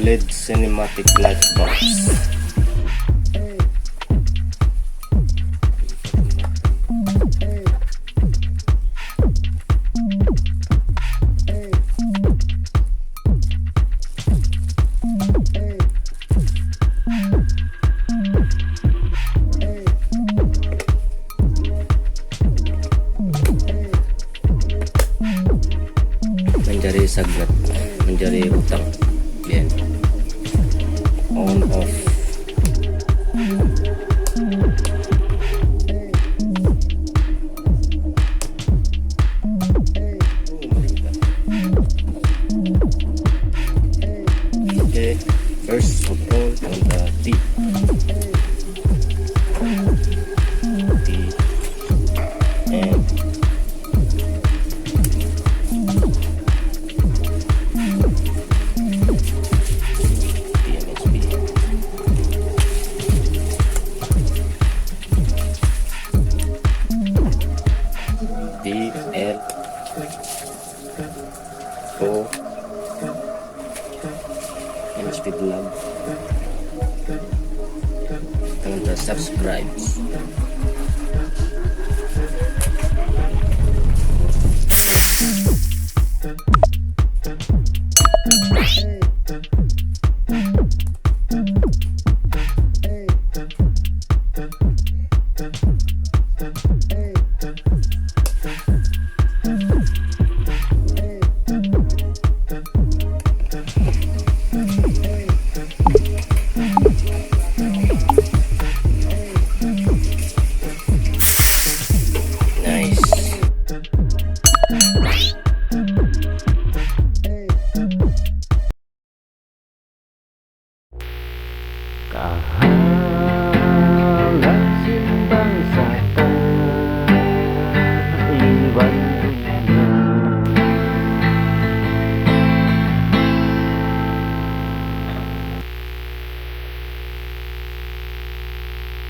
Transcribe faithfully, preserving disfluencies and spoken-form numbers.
L E D cinematic light box. Manjari sagrat, manjari butang. Yan. On, off. Okay, first of all, on the T. T and T M S B. D L O M S B Vlog. Tangan ta subscribe.